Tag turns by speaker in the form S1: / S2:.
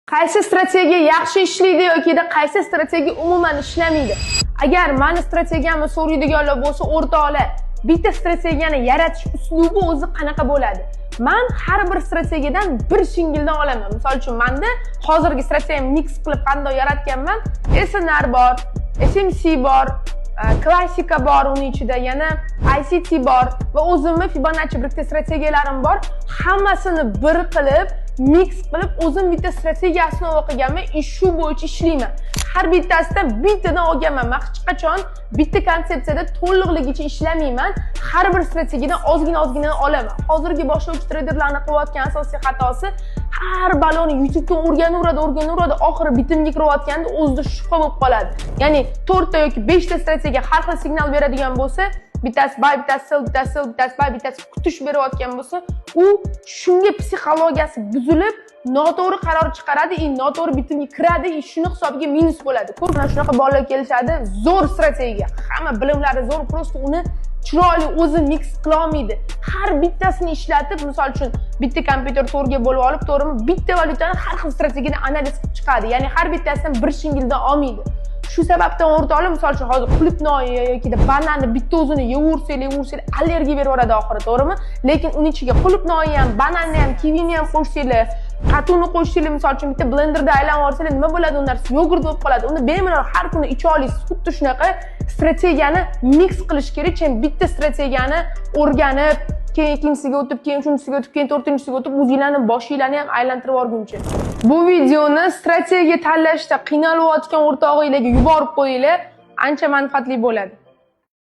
S1: Qaysi strategiya yaxshi ishlaydi yokida qaysi strategiya umuman ishlamaydi? Agar mani strategiyamni so'raydiganlar bo'lsa, o'rtoqlar, bitta strategiyani yaratish uslubi o'zi qanaqa bo'ladi? Man har bir strategiyadan bir shingildan olaman. Misol uchun, manda hozirgi strategiyamni mix qilib qanday yaratganman? SNR bor, SMC bor, klassika bor, uni ichida yana ICT bor va o'zimni Fibonacci bitta strategiyalarim bor. Hammasini bir qilib, mix qilib, o'zim bitta strategiya основа qilganman и shu bo'yicha ishlayman. Har bittasidan bittadan olganman. Man hech qachon bitta konsepsiyada to'liqligicha ishlamayman. Har bir strategiyadan ozgina ozgina olaman. Hozirgi boshlovchi treyderlarni qilayotgan asosiy xatosi: har baloni YouTubedan o'rganaveradi, o'rganaveradi, oxiri bitimga kirayotganda o'zida shubha bo'lib qoladi. Ya'ni to'rtta yoki beshta strategiya har xil signal beradigan bo'lsa, bittasi buy, bittasi sell, bittasi sell, bittasi buy, bittasi kutish berayotgan bo'lsa, u shunga psixologiyasi buzilib, noto'g'ri qaror chiqaradi и noto'g'ri bitimga kiradi и shuni hisobiga minus bo'ladi. Ko'p mana shunaqa bolalar kelishadi, zo'r strategiya, hamma bilimlari zo'r, просто uni chiroyli o'zi mix qilolmaydi. Har bittasini ishlatib, misol uchun, bitta kompyuter to'rga bo'lib olib, to'g'rimi, bitta valyutani har xil strategiyada analiz qilib chiqadi. Ya'ni har bittasidan bir shingildan olmaydi. Shu sababdan, o'rtoqlar, misol uchun, hozir qulupnoyi yoki bananni bitta o'zini yeyaversanglar, yeyaversanglar, allergiya berib yuboradi oxiri, to'g'rimi? Lekin uni ichiga qulupnoyi ham, bananni ham, kivini ham qo'shsanglar, qatiqni qo'shsanglar, misol uchun, bitta blenderda aylanib yuborsanglar, nima bo'ladi u narsa? Yogurt bo'lib qoladi. Uni bemalol har kuni icha olasiz. Xuddi shunaqa strategiyani mix qilish kerak, chem bitta strategiyani o'rganib, keyin ikkinchisiga o'tib, keyin uchinchisiga o'tib, keyin to'rtinchisiga o'tib, o'zinglarni boshinglarni ham aylantirib yuborguncha. Bu videoni strategiya tanlashda qiynalayotgan o'rtog'inglarga yuborib qo'yinglar, ancha manfaatli bo'ladi.